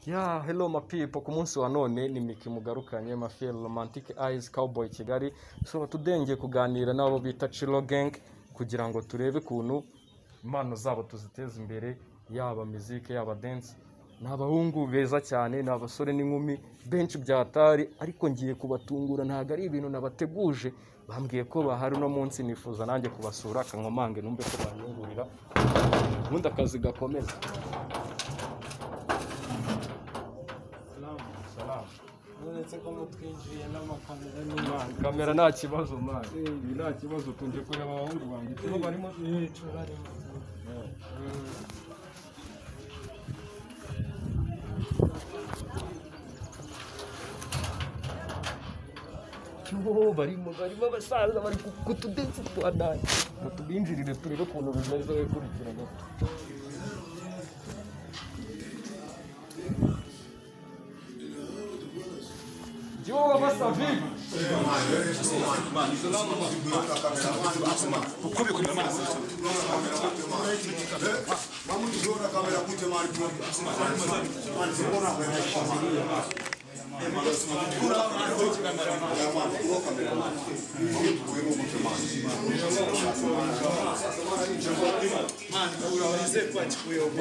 Yeah, hello my people. Ku munsi wa none ni Miki mugarukanye Mafia Romantic Eyes Cowboy Kigali. So tudengeye kuganira n'abo bita Chilo Gang kugira ngo turebe kuntu impano zabo tuziteza imbere, yaba music yaba dance. Ni abahungu beza cyane, ni abasore n'inkumi benshi byatari, ariko ngiye kubatungura, ntabwo ari ibintu nabateguje. Bambwiye ko bahari uno munsi, nifuza nanjye kubasura akankomange numve ko banyungurira, ubundi akazi gakomeza. Salamu. Uretse ko mutwinjiye n'amakamera n'imana. Kamera nta kibazo man, ibi nta kibazo, tunje kureba abahungu banjye tuba barimo. Barimo. Yo, barimo abasaza bari kutudensi twa dani, ngo tubinjirire turebe ukuntu bimeze. We kurikira gato. Yo, basa vivi.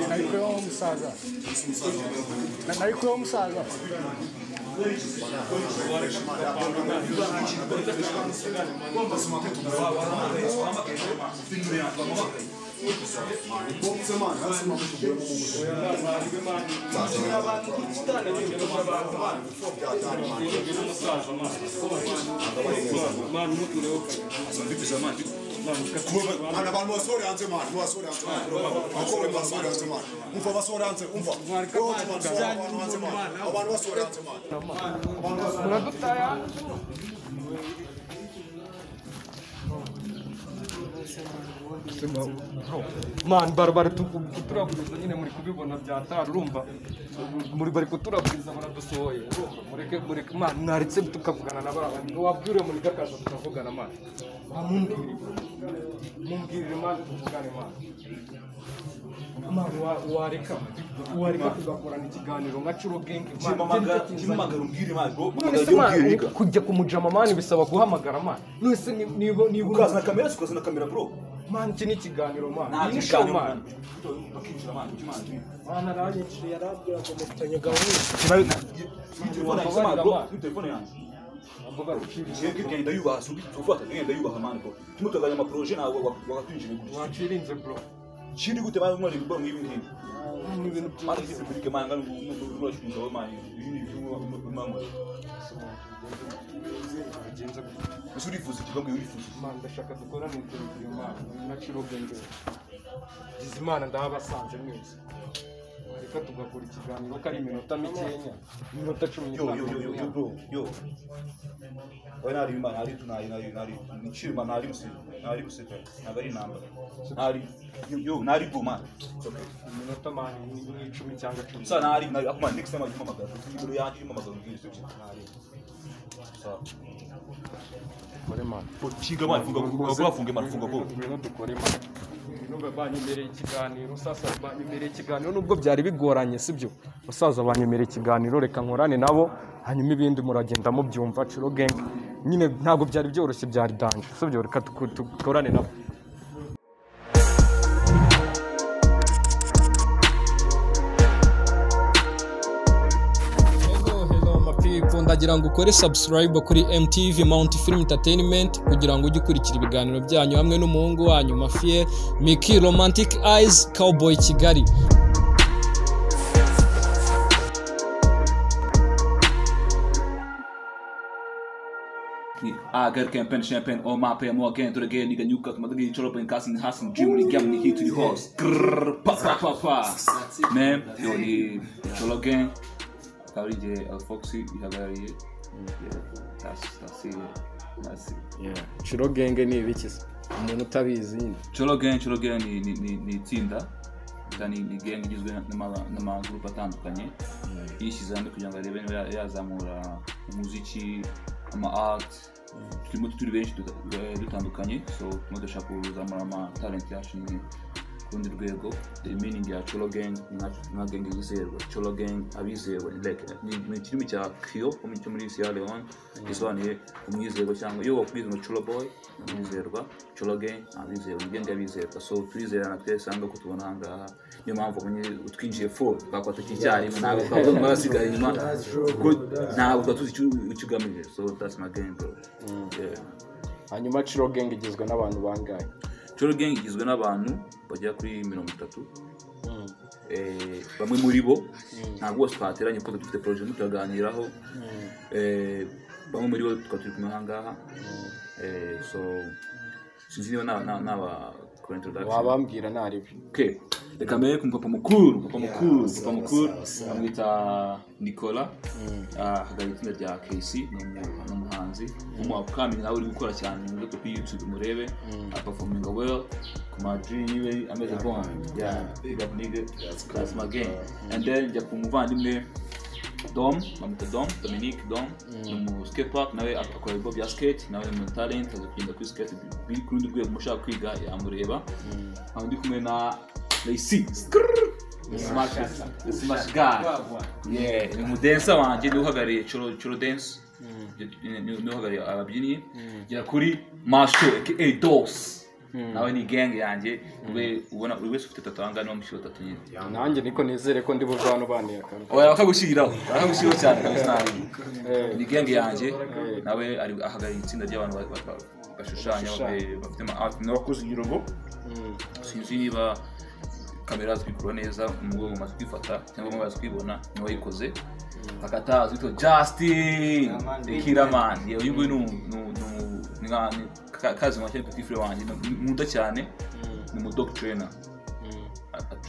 Narikuyeho umusaza. Abantu basore hanze man, basore hanze man. Abakobwa basore hanze man. Umva basore hanze, umva. Abantu hanze man. Abantu basore hanze man. Muradutaya. Man, bari kuturaburiza nyine, muri kubibona byatari, urumva muri bari kuturaburiza, baradusohoye, urumva mureke mureke man, mwaretse tukavugana na baba wabwire muri gakaza tukavugana man, mumbwirire man, tuvugane man. Man, wareka tugakorana ikiganiro nka Chilo Gang Kimamagara umbwire man, bro. Kujya kumujama man bisaba guhamagara man. Nese niba ukazana kamera, ukazana kamera bro. Man, iki ni ikiganiro man. Ni ikiganiro man. Bakinjira man, man. Man aranyinjiriye yarabwira ngo mufitanye gahunda. Telefone yanjye. Ngenda yubaha, ufata ngenda yubaha man bro. Tumutaganya ama projet nawe wakatwinjira gutya. Wacirinze bro. Chiri gute man, mwari bro ngibi ngibi. Ni ibintu byinshi public man, ngana n'urashinja man. Ibi ni ibintu man. Bigenze Ese urifuza ikibazo, urifuza. Man, ndashaka dukorane interview man na Chilo Gang. Gize Imana ndabasanze mwese. Reka tugakora ikiganiro kari iminota mikenya, iminota 15. Yo yo yo yo bro, yo. Oya nari man, nari tunari nari nari. Ni man nari musi, nari musi. Nagari namba. Nari yo nari bro man. It's okay. Iminota man ni 10 cyangwa 10. Sa nari nari akuma next time ajuma magara. Nimero yanjye irimo amagara ngiye sibyo. Nari. Sa. Kore man. Chinga man, funga funga man, funga bro. Ngwino dukore man. Nubwo banyemereye ikiganiro, sasa banyemereye ikiganiro nubwo byari bigoranye sibyo. Basaza banyemereye ikiganiro, reka nkorane nabo, hanyuma ibindi muragenda mubyumva. Chilo Gang nyine ntabwo byari byoroshye, byari danger sibyo, reka dukorane nabo. Ndagira ngo ukore subscribe kuri MTV Mount Film Entertainment kugira ngo ujye ukurikira ibiganiro byanyu hamwe n'umuhungu wanyu Mafia Miki Romantic Eyes Cowboy Kigali. I got campaign champagne on my pay more again to the game nigga new cut mother cholo pen casting hustling dream the game hit to the horse. Pa pa pa pa. Man, yo ni Chilo Gang. Akaba ari igihe Alfoxy ihagarariye. That's it. That's it. Yeah. Chilo Gang ni ibiki se? Umuntu utabizi nyine. Chilo Gang ni itsinda, ni gang igizwe n'amagrupu atandukanye yishyize hamwe kugira ngo arebe niba yazamura umuziki, ama art. Turimo turi benshi dutandukanye, so turimo dushaka kuzamura ama talent yacu nyine. Ku rundi rwego, the meaning ya Cholo Gang ni nka gang yizerwa. Cholo Gang, abizerwa, ni like ni ikirimi cya Krio cyo muri Sierra Leone, gisobanuye umwizerwa, cyangwa iyo wakwize ngo Cholo Boy ni umwizerwa, Cholo Gang abizerwa, ni gang y'abizerwa. So turizerana twese hano ko tubona aha ngaha, niyo mpamvu ubonye utwinjiye fo twakwata icyarimwe, ntabwo twavuga ngo barasigaye inyuma, kuko ntabwo tuba tuzi icyo ugamije. So that's my gang, bro. Yeah. Hanyuma Chilo Gang igizwe n'abantu bangahe? Cholo Gang igizwe n'abantu bagera kuri 30. Bamwe muri bo ntabwo bose twateranye kuko dufite projet turaganiraho. Bamwe muri bo tukaba turi kumwe aha ngaha. So sinzi niba naba kora introduction. Wabambwira ntaribi. Okay. Reka mbere ku papa mukuru, papa mukuru, papa mukuru amwita Nicola, ahagarariye itsinda rya KC, ni umuhanzi w'umu upcoming nawe uri gukora cyane, muze kuri YouTube murebe, aperforminga well ku ma dream yiwe ameze bon. Yeah, big up nigga, that's my gang. And then njya ku muvandimwe Dom, bamwita Dom, Dominique Dom, ni umu skate park, nawe akora ibigo bya skate, nawe ni umu talent, azi kugenda kuri skate biri ku rundi rwego, mushaka kwiga yamureba. Aho ndi kumwe na Lacey, the smash guy. Yeah, ni umudensa wanjye, niwe uhagarariye Cholo Dance, niwe uhagarariye ababyinnyi. Gera kuri Masho aka Dos, nawe ni gang yanjye, we ubona buri wese ufite tatu ahangaha, niwe mushyira tatu nyine. Nanjye niko nizere ko ndi buve hano banteye akantu. Oya, bakagushyiriraho cyane kabisa. Ni gang yanjye, nawe ahagarariye itsinda ry'abantu bashushanya, bafite ama art, n'abakoze igirogo. Sinzi niba kamera zikura neza mu rwego maze kwifata cyangwa bamwe bazi kwibona, niwe wayikoze. Akatazi witwa Justin Kiraman. Uyu nguyu ni kazi wanjye, petit frère wanjye nkunda cyane, ni umu dog trainer,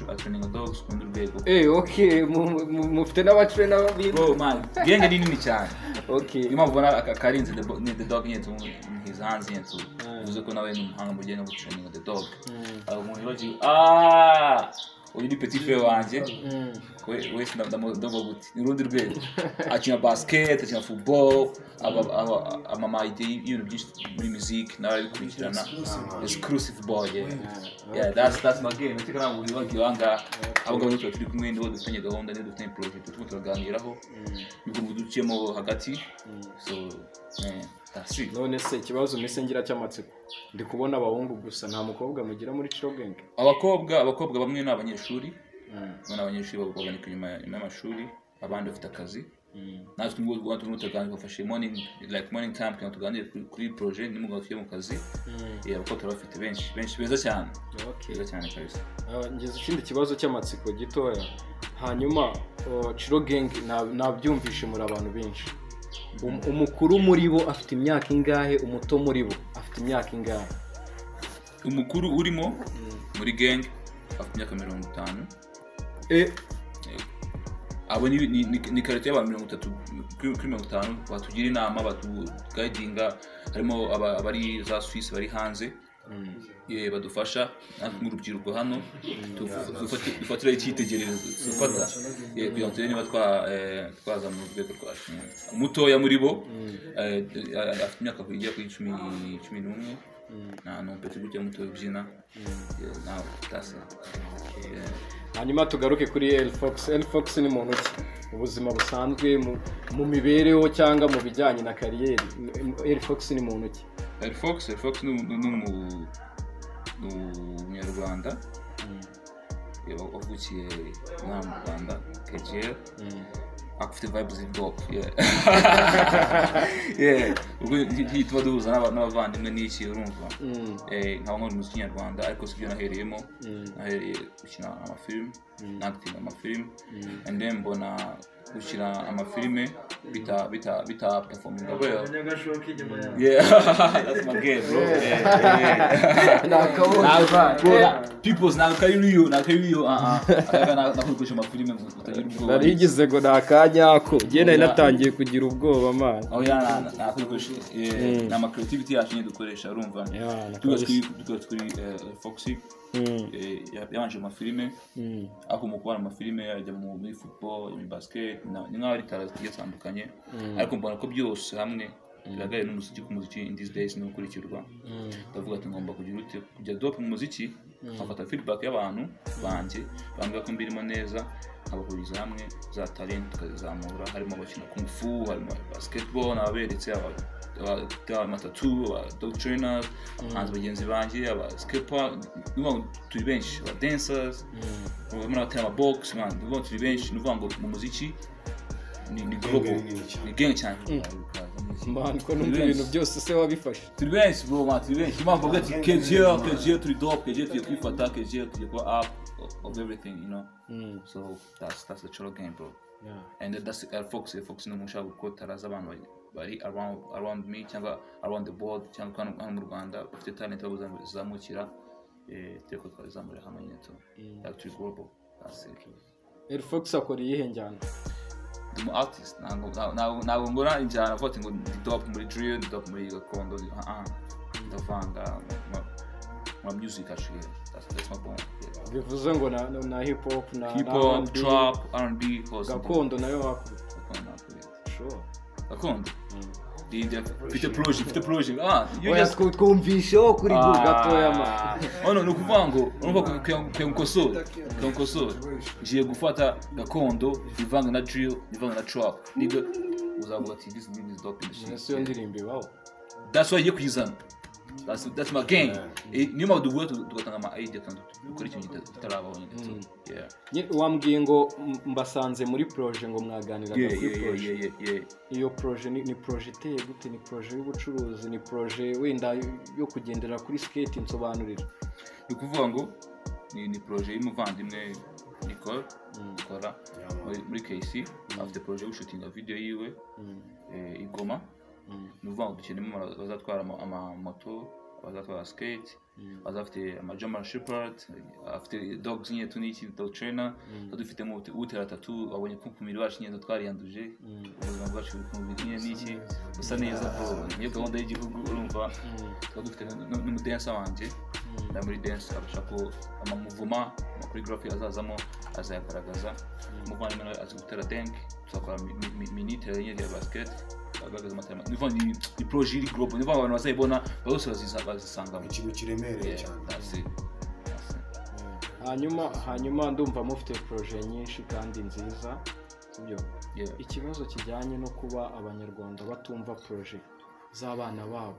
atraininga dogs ku rundi rwego. Okay, mufite n'abatrainer babiri. Bro man, gang ni nini cyane. Okay. Niyo mpamvu ubona akarinze the dog nyine in his hands nyine, bivuze ko nawe ni umuhanga mu bijyanye no gutraininga the dog. Umuntu yibagiwe, uyu ni petit frère wanjye, wese ndamuvuga gute, ni urundi rwego. Akina basket, akina football, amamayide y'ibintu byinshi muri music, nawe arabikurikirana. Exclusive boy, yeah. Yeah, that's my game. Ndetse ntabwo wibagiwe aha ngaha. Abo ngabo tuba turi kumwe, nibo dufitanye gahunda, nibo dufitanye project, turimo turaganiraho, nibwo duciyemo hagati. So that's it. None se ikibazo mpise ngira cy'amatsiko, ndi kubona abahungu gusa, nta mukobwa mugira muri Chilo Gang? Abakobwa bamwe ni abanyeshuri, bamwe ni abanyeshuri baboneka inyuma y'amashuri, abandi bafite akazi. Natwe nubwo turimo turaganira, twafashe morning, like morning time kugira ngo tuganire kuri projet, nimugoroba tujye mu kazi. Abakobwa turabafite benshi benshi beza cyane. Beza cyane kabisa. Ngize ikindi kibazo cy'amatsiko gitoya. Hanyuma Chilo Gang nabyumvishe muri abantu benshi. Umukuru muri bo afite imyaka ingahe? Umuto muri bo afite imyaka ingahe? Umukuru urimo muri gang afite imyaka 50. Abo ni karite y'abantu 30 kuri 50 batugira inama, batuguidinga, harimo abari za Suisse bari hanze, badufasha natwe nk'urubyiruko hano dufatira icyitegererezo, dufata kugira ngo turebe niba twaza mu rwego rwacu. Umutoya muri bo afite imyaka igera kuri 11, nta numpeti gutya mutoya ubyina nawe utase. Hanyuma tugaruke kuri El Fox. El Fox ni muntu ki mu buzima busanzwe, mu mibereho cyangwa mu bijyanye na kariyeri? El Fox ni muntu ki? El Fox ni umunyarwanda wavukiye mu Rwanda, KGL, afite vibes in dope. Yeah, ubwo tuba duhuza n'abavandimwe n'iki, urumva nkaba nkora umuziki nyarwanda, ariko sibyo nahereyemo. Nahereye gukina amafilm, nakitinga amafilm, and then mbona gukina amafilme bita performinga well. Yeah, that's my game, bro. People's ntabwo kari real, ntabwo kari real. Nakoresha amafilme utagira ubwoba. Narigize ngo nakanyako, njye nari natangiye kugira ubwoba man. Oya, nakoresha ni ama creativity yacu nyine dukoresha, urumva. Tugaruka kuri Foxy, yabanje amafilme, ariko mu kubana amafilme ajya muri football, muri basket, ni nk'aho ari talent zigiye zitandukanye, ariko mbona ko byose hamwe Biragaye n'umuziki ku muziki in these days ni ukurikirwa. Ndavuga ati ngomba kugira ute kujya dope mu muziki, nkafata feedback y'abantu banjye bambwira ko mbirimo neza, nkabahuriza hamwe za talent tukazizamura. Harimo abakina kung fu, harimo basketball nababeretse, amatatu, aba dog trainers, abahanzi bagenzi banjye, aba skater, ni ukuvuga ngo turi benshi, aba dancers, barimo n'abatera ama box, man, ni ukuvuga ngo turi benshi. Ni ukuvuga ngo mu muziki ni global, nini cyane. Ni gang cyane. Man, ko numva ibintu byose se wabifashe? Turi benshi bro, man, turi benshi. Impamvu mvuga ati KGL, KGL turi dope, KGL tugiye kwifata, KGL tugiye kuba up of everything. So that's the Cholo Gang, bro. And then that's Air Fox. Air Fox ni umuntu ushaka gukotaraza abantu bari around me cyangwa around the world cyangwa hano mu Rwanda bafite talent bazamukira, turi ko twazamurira hamwe nyine tu. Like turi global. That's it. El Fox akora iyihe njyana? Ndi umu artist, ntabwo ngora injyana avuga ati ngo ndi dope muri drill, ndi dope muri gakondo, ah ah, ndavanga ma music actually. That's my bone. Yeah. Bivuze ngo na hip hop na Hip hop, R&B, trap, R&B, hose. Gakondo nayo wakubita? Gakondo nakubita. Sure. Gakondo. Ndi mfite projet, mfite projet. Ah, you Oya, just twumvisheho kuri gu gatoya, man. Oh no, ni ukuvuga ngo urumva kugira ngo ukosore, kugira ngo ukosore. Ngiye gufata gakondo ivange na drill, ivange na trap. Nibwo uzavuga ati this nigga is dope in the shit. Ese iyo ndirimbo ibaho? That's why igiye kuyizana. That's my gang. Niyo mpamvu duhura tugatanga ama idea kandi dukora ikintu kitarabaho nyine tu. Yeah. Wambwiye ngo mbasanze muri projet, ngo mwaganiraga kuri projet. Yeah. Iyo projet ni projet iteye gute? Ni projet y'ubucuruzi, ni projet wenda yo kugendera kuri skate? Nsobanurira. Ni ukuvuga ngo ni projet y'umuvandimwe Nicole ukora muri KC, afite projet yo gushutinga video yiwe i Goma. Ni ukuvuga ngo dukeneyemo bazatwara amamoto, bazatwara skate, bazafite ama German Shepherd, afite dogs nyine tu n'iki, dog trainer. Tuba dufitemo utera tattoo, wabonye ko ku mubiri wacu nyine twariyanduje, ubuzima bwacu buri ku mubiri nyine n'iki, busa neza bro, niyo gahunda y'igihugu urumva. Tuba dufite n'umudancer wanjye na muri dance abasha ko amamuvuma, amachoreography azazamo azayagaragaza. Umuvandimwe nawe azi gutera dunk, tuzakora mini terrain ya basket agaragaza amatara. Ni ukuvuga ni projet iri global, ni ukuvuga ngo abantu bazayibona bose bazisangamo. Ikintu kiremereye Yeah, cyane. that's it. That's it. Hanyuma ndumva mufite projet nyinshi kandi nziza, sibyo? Yeah. Ikibazo kijyanye no kuba abanyarwanda batumva projet z'abana babo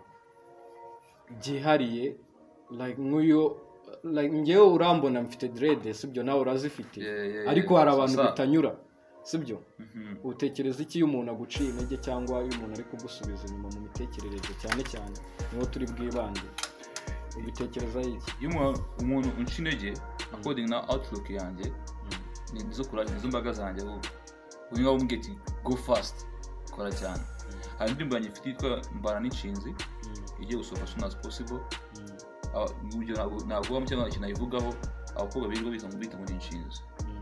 byihariye, like nk'uyu, like njyewe urambona mfite dread, sibyo? Nawe urazifite. Yeah. Ariko hari abantu Sasa. bitanyura, sibyo? Utekereza iki iyo umuntu aguciye intege cyangwa iyo umuntu ari kugusubiza inyuma mu mitekerereze, cyane cyane niho turi bwibande? Ubitekerezaho iki? Iyo umuntu unca intege according na outlook yanjye, ni nizo courage, nizo mbaraga zanjye. Ahubwo uyu ngaho umubwiye ati go fast, kora cyane. Hari indirimbo yanjye mfite yitwa Mbana n'inshinzi igiye gusohoka as soon as possible. Urugero, ntabwo waba cyangwa ikintu nayivugaho, abakobwa birirwa bita ngo ni inshinzi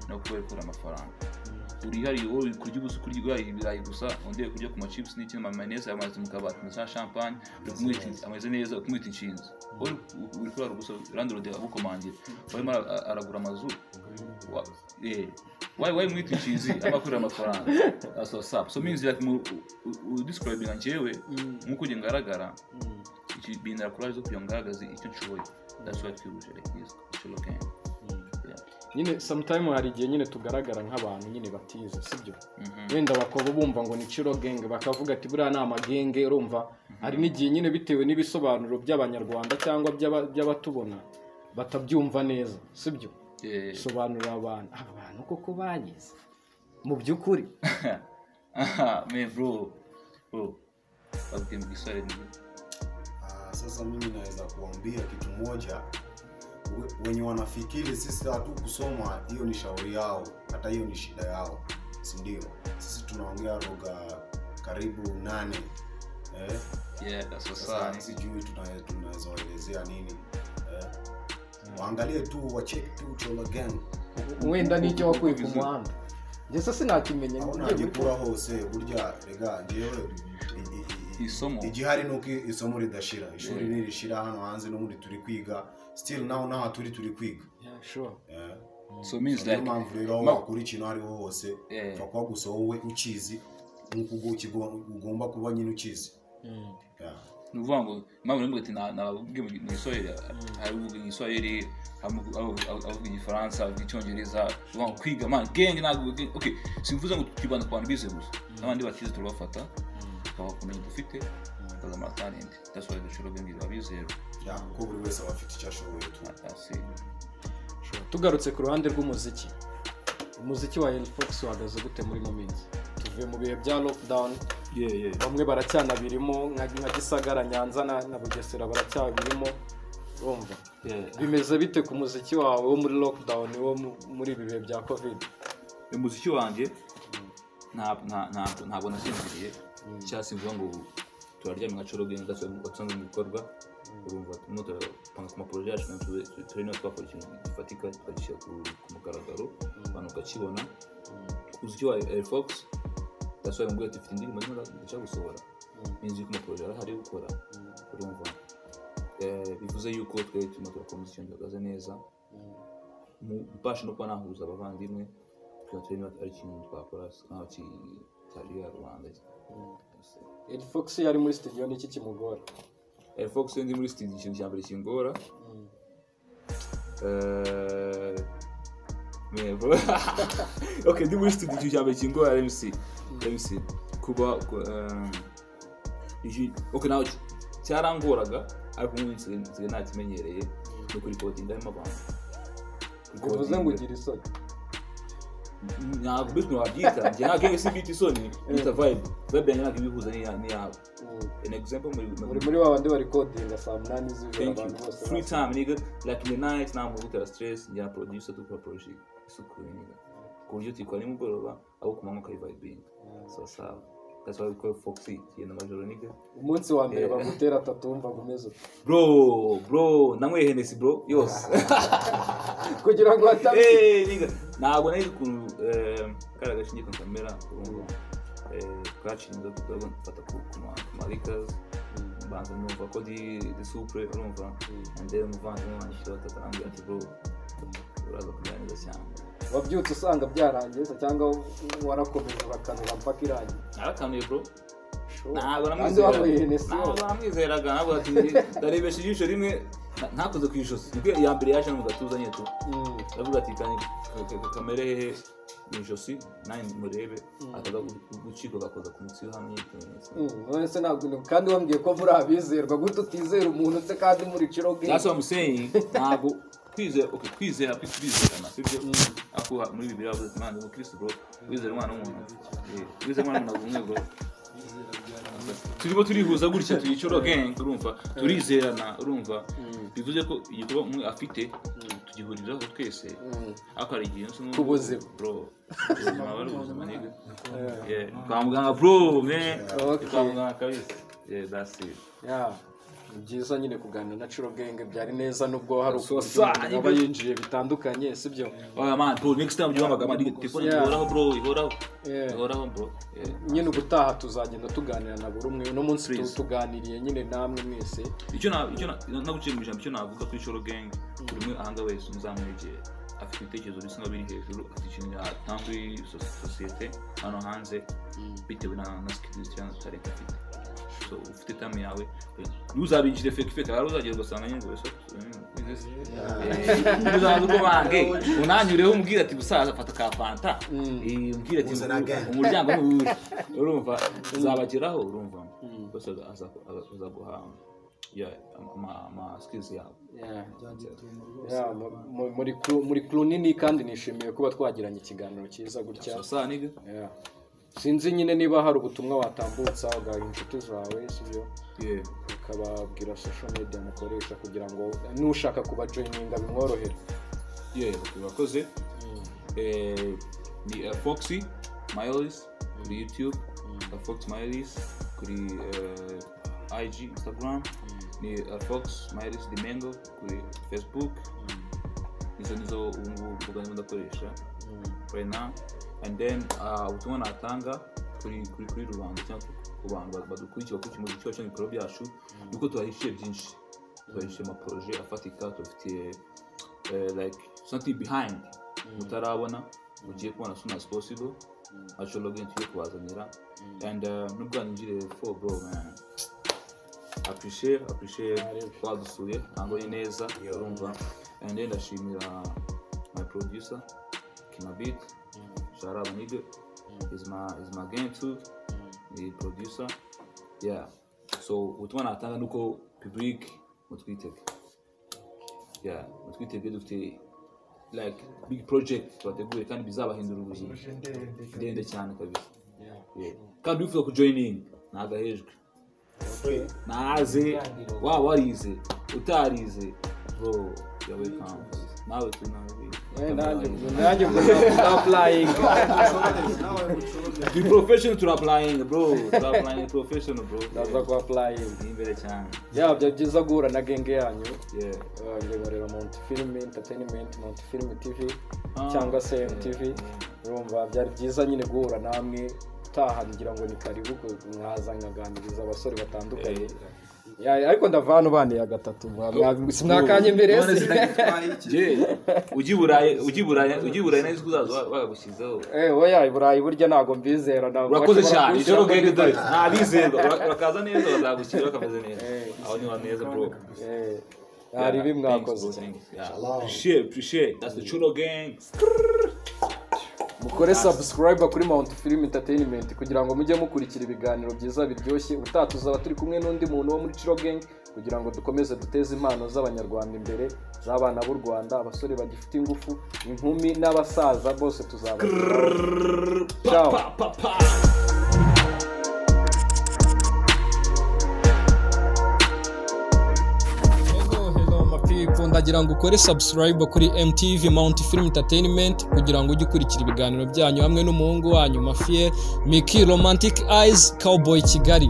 no kuba bari amafaranga. Urihariye wowe uri kurya ubusa, kurya ibirayi gusa, undi ari kurya ku ma chips n'iki, ama mayonnaise yamaze mu kabati na za champagne, uri kumwita ameze neza, uri kumwita inshinzi. Wowe uri kurara ubusa, landlord agukomangira, warimo aragura amazu. Why mwita inshinzi aba akorera amafaranga? That's what's up. So means like mu describing njyewe nk'uko njye ngaragara, iki bintera courage zo kugira ngo ngaragaze icyo nshoboye. That's why twihuje like this Cholo Gang. Yeah. Nyine sometime hari igihe nyine tugaragara nk'abantu nyine batize, sibyo? Wenda bakaba bumva ngo ni Chilo Gang, bakavuga ati buriya ni amagenge. Urumva hari n'igihe nyine bitewe n'ibisobanuro by'abanyarwanda cyangwa by'abatubona batabyumva neza, sibyo? Yeah. Sobanurira abantu, aba bantu koko bayize mu by'ukuri? Aha, man, bro, bro, babwiye mu Giswahili ni Ah, sasa mimi naweza kuambia kitu moja. Wenye wanafikiri sisi hatukusoma, hiyo ni shauri yao, hata hiyo ni shida yao, si ndio? Sisi tunaongea lugha karibu 8, eh? Yeah, that's what's Sasa up. sijui tunaweza waelezea nini, eh? Waangalie tu, wacheck tu Cholo Gang. Wenda n'icyo wakuye ku muhanda njye se sinakimenya. Aho Ngiye muri nagikura hose burya rega njyewe Isomo. Igihari ni uko isomo ridashira, ishuri ntirishira. Hano hanze n'ubundi turi kwiga, still naho naho turi kwiga. Yeah, sure. Eh. So means Niyo like mpamvu rero aho wakura ikintu aho ariho hose, upfa kuba gusa wowe ukizi nk'uko ugomba kuba nyine ukizi. Yeah. Ni ukuvuga ngo impamvu navuga ati nababwiye mu Giswahili, hari uvuga Igiswahili, hari avuga Igifaransa, avuga Icyongereza. Uvuga ngo kwiga, man, gang ntabwo okay, simvuze ngo twibanda ku bantu bize gusa, n'abandi batize turabafata, tukabaha ubumenyi dufite, tukazamura talent. That's why the Cholo Gang abizera. Yeah, kuko buri wese aba afite icyo ashoboye tu. That's it. Tugarutse ku ruhande rw'umuziki, umuziki wa El Fox uhagaze gute muri ino minsi? Tuvuye mu bihe bya lockdown, bamwe baracyanabirimo nka Gisagara, Nyanza na Bugesera baracyabirimo. Urumva bimeze bite ku muziki wawe wo muri lockdown, wo muri ibi bihe bya COVID? Umuziki wanjye ntabwo nasinziriye, cyangwa se mvuga ngo turaryamye nka Cholo Gang ugasanga mu bikorwa. Urumva turimo turapanga ku maporoje yacu, natwe turi niba twakora ikintu gifatika tukagishyira ku mugaragaro, abantu bakakibona. Umuziki wa El Fox, that's why mubwira ati mfite indirimbo ndimo ndashaka gusohora, n'inzu y'uko amaporoje arahari yo gukora. Urumva bivuze yuko twe turimo turakora umuziki wanjye uhagaze neza, mbasha no kuba nahuza abavandimwe, tukaba turi niba ari ikintu twakora nkaho cyaryohera rubanda. El Fox yari muri studio, niki kimugora? El Fox iyo ndi muri studio, ikintu cya mbere kingora, man, bro. Okay, ndi muri studio, ikintu cya mbere kingora, MC kuba okay, nawe cyarangoraga, ariko ubu nsigaye nakimenyereye, ni ukurikodinga harimo abantu. Bivuze ngo ugira isoni? Ntabwo mbese ukuntu wabyita, njye ntabwo kenshi simbita isoni, bita vibe. Vibe yanjye ntabwo ibihuza n'iyabo. An example, Muri ba bandi barikodinga saa 8 z'ijoro, Thank you. abantu bose Free time, nigga. Like in the night, nta muntu ugutera stress, njye na producer dukora project isukuye, nigga. Ku buryo tuyikora nimugoroba, aho ku manywa ukayivibinga. So sawa. That's why we call Foxy, tugenda amajoro, nigga. Umunsi wa mbere bagutera tatu wumvaga umeze ute? Bro, bro, nanyweye Hennessy, bro, yose. Kugira ngo hatabe Hey, nigga. Ntabwo nari ukuntu kariya gashinge kamera, urumva. Kaciye inzoga, mfata ku marikas, mbanza numva ko di supre, urumva, and then umuvandimwe wanjye Kirota arambwira ati: "Bro, uraza kumera neza cyane." Wabyutse usanga byarangiye se, cyangwa warakomeje urakanura mpaka irangiye? Narakanuye, bro. Sure. Ntabwo Kandi namwizeraga. wanyweye Hennessy Ntabwo yose. namwizeraga. Ntabwo ati ndarebesha ijisho rimwe, ntakoze ku ijosi, nibwo iya mbere yaje no mu gatuza nyine tu. Ndavuga ati kani kamere hehe mu ijosi, nanjye murebe akaza gucika gakoza ku mutsi hamwe ikimenyetso. None se ntabwo, kandi wambwiye ko muri abizerwa, gute utizera umuntu se kandi muri Cholo Gang? That's what I'm saying. Ntabwo kwizera, okay, kwizera, kwizerana sibyo, ariko muri Bibiliya bavuze ati: "Mwana umukristo, bro, wizera umwana w'umuntu." Wizera umwana w'umuntu umwe, bro. Turimo turihuza gutya, turi Cholo Gang, urumva, turizerana. Urumva bivuze ko igikorwa umwe afite tugihuriraho twese, ariko hari igihe nsa Ku buzima. Bro, ubuzima aba ari ubuzima, nigga. Yeah, kwa muganga, bro, man. Kwa muganga kabisa. Yeah, that's it. Yeah. Ni byiza nyine kuganira na Cholo Gang, byari neza nubwo hari So ukuntu sa- umuntu aba yinjiye bitandukanye, sibyo? Oh man, bro, next time ujye uhamagara, man, telefone ihoraho, bro, ihoraho. Ihoraho, bro. Yeah. Nyine ubutaha tuzagenda tuganira na buri umwe. Uno munsi Please. tuganiriye nyine namwe mwese. Icyo na naguciye mu ijambo, icyo navuga kuri Cholo Gang, buri umwe ahanga wese muzamwegere, afite ibitekerezo bisa nkaho biri hejuru, afite ikintu yatanga kuri sosiyete hano hanze, bitewe na skills cyangwa talent afite. So ufite time yawe, ntuzabinjire fake fake, hari uzagera ugasanga nyine ngo uzaza uko bange unanyureho, umubwire ati: "Musaza, fata ka fanta." Umbwire ati Uzana gang. "Umuryango ni uwuhe?" Urumva uzabageraho, urumva bose azaguha, yeah, ama skills yabo. Yeah, muri crew nini, kandi nishimiye kuba twagiranye ikiganiro cyiza gutya. So sa, nigga. Yeah. Sinzi nyine niba hari ubutumwa watambutsa ugaha inshuti zawe, sibyo? Yeah. Ukababwira social media mukoresha kugira ngo n'ushaka kubajoininga bimworohere. Yeah, okay, urakoze. Ni Foxy Miles kuri YouTube, Fox Miles kuri IG, Instagram, ni Fox Miles Dimengo kuri Facebook. Izo nizo ubu ngubu mbuga ndimo ndakoresha right now. And then ubutumwa natanga kuri rubanda cyangwa ku bantu badukurikira, bakurikira umuziki wacu n'ibikorwa byacu, nuko tubahishiye byinshi, tubahishiye amaporoje afatika, tubafitiye like something behind mutarabona, mugiye kubona as soon as possible. Aco login tugiye kubazanira, and nubwo ninjire for, bro, man. Appreciate wadusuye, ntabwo ni neza, urumva. And then ndashimira my producer Kimabit, shout out nigga, is my gang too, ni producer. Yeah, so ubutumwa natanga nuko public mutwitege. Yeah, mutwitege, dufite like big project twateguye kandi bizabahindura ubuzima, ndende cyane kabisa. Yeah. Kandi wifuza kujoining nagahejwe, naze, waba warize utarize, bro, you're welcome. Nawe tu, nawe. Nanjye ubwo applying. Be professional to applying, bro, to applying professional, bro. Ndaza ku applying. Ni imbere cyane. Yeah, byari byiza guhura na gang yanyu. Yeah. Njye nkorera Mount Film Entertainment, Mount Film TV Ah, cyangwa se MTV. Urumva byari byiza nyine guhura namwe, utaha ngira ngo ni karibu mwaza nkaganiriza abasore batandukanye. Yeah, ariko ndava hano baneye gatatu, mwakanye mbere se? Je, ujya i Burayi neza ko uzaza bakagushyizeho. Eh, oya, i Burayi burya ntabwo mbizera, ntabwo Urakoze bashobora cyane. kunshyira Ijoro genge, muri dore ntabizerwa. Urakaza neza, bazagushyira bakameze neza, aho ni neza, bro. Eh, hari ibi mwakoze. Appreciate, appreciate. That's the Chulo Gang. Mukore subscribe kuri Mount Film Entertainment kugira ngo mujye mukurikira ibiganiro byiza biryoshye. Ubutaha tuzaba turi kumwe n'undi muntu wo muri Chilo Gang kugira ngo dukomeze duteze impano z'Abanyarwanda imbere, z'abana b'u Rwanda, abasore bagifite ingufu, inkumi n'abasaza bose tuzaba. Ciao. Pa, pa, pa. Hello, hello, my people. Ndagira ngo ukore subscribe kuri MTV Mount Film Entertainment kugira ngo ujye ukurikira ibiganiro byanyu hamwe n'umuhungu wanyu Mafie Mickey Romantic Eyes Cowboy Kigali.